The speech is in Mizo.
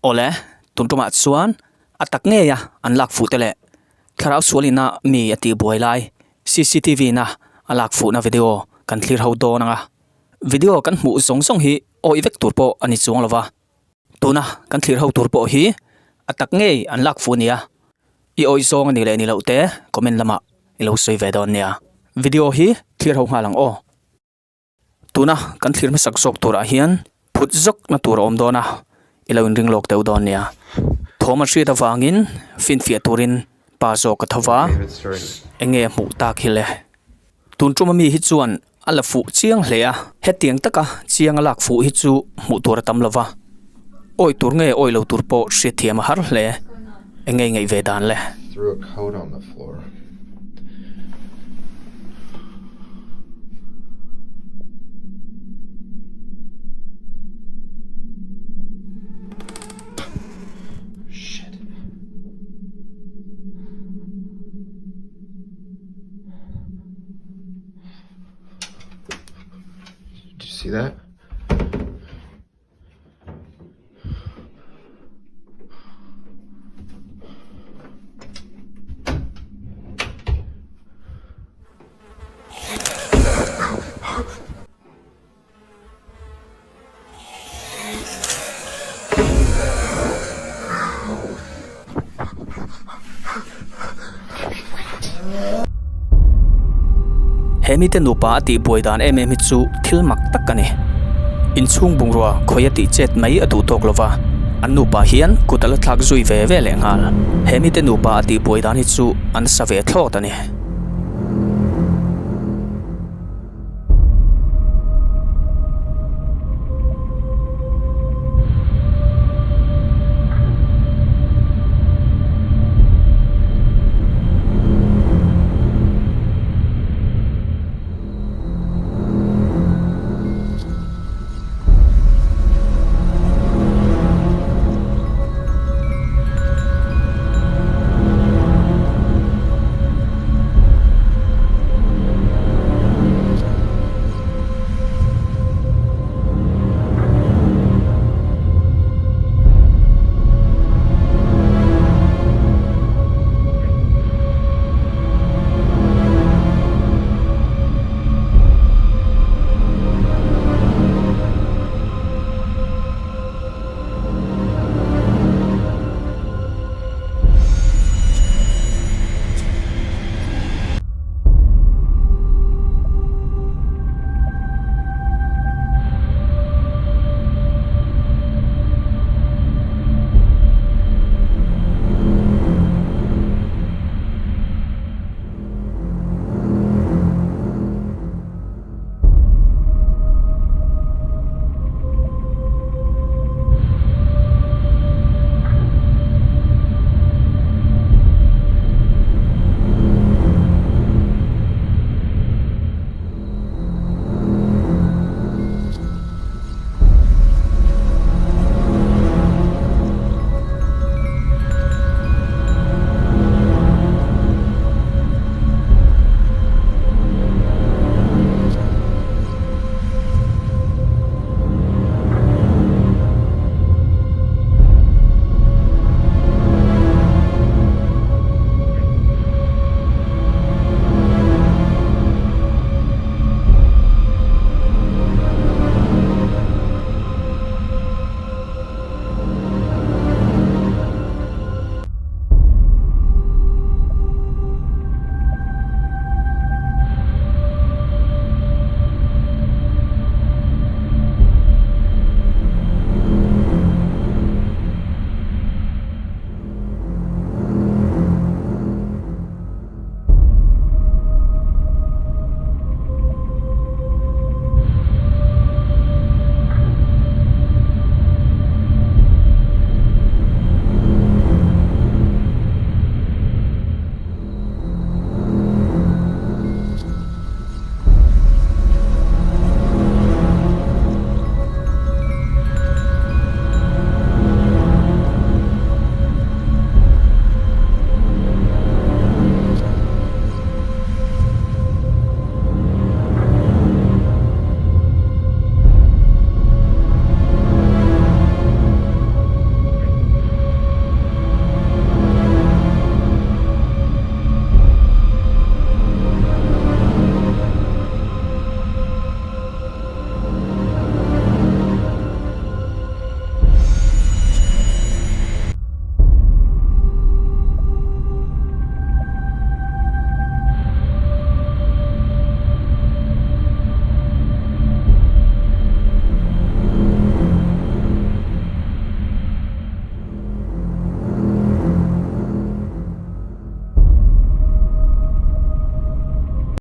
Awle, tun tumah chuan a tak ngeia an lak fuh te leh thlarau sualina mi a tih buai lai cctv na a lak fuhna video kan thlir ho dawn ang a. Video kan hmuh zawng zawng hi awih vek tur pawh a ni chuang lo va. Tuna kan thlir ho tur pawh hi a tak ngei an lak fuh a nia. I awih zawng a nih leh ni loh te comment lamah i lo sawi ve dawn nia. Video hi thlir ho nghal ang aw. Tuna kan thlir hmasak zawk turah hian phut zawkna tur a awm dawn a, i lo inring lawk deuh dawn nia. Thawm an hriat avangin finfiah turin pa zawk a tho va, eng nge a hmuh tak hi le? Tun tum ami hi chuan a la fuh chiang hle a, hetiang taka chiang a lak fuh hi chu hmuh tur a tam lo va, awih tur nge awih lo tur pawh hriatthiam a har hle, eng nge i ngaih ve dan le? Did you see that? He mite nupa a tih buai dan em em hi chu thil mak tak a ni. Inchhung bungrua khawi a tih chet mai a duh tawk lo va, an nupa hian kut a la thlak zui ve ve leh nghal. He mite nupa a tih buai dan hi chu an sa ve thlawt a ni.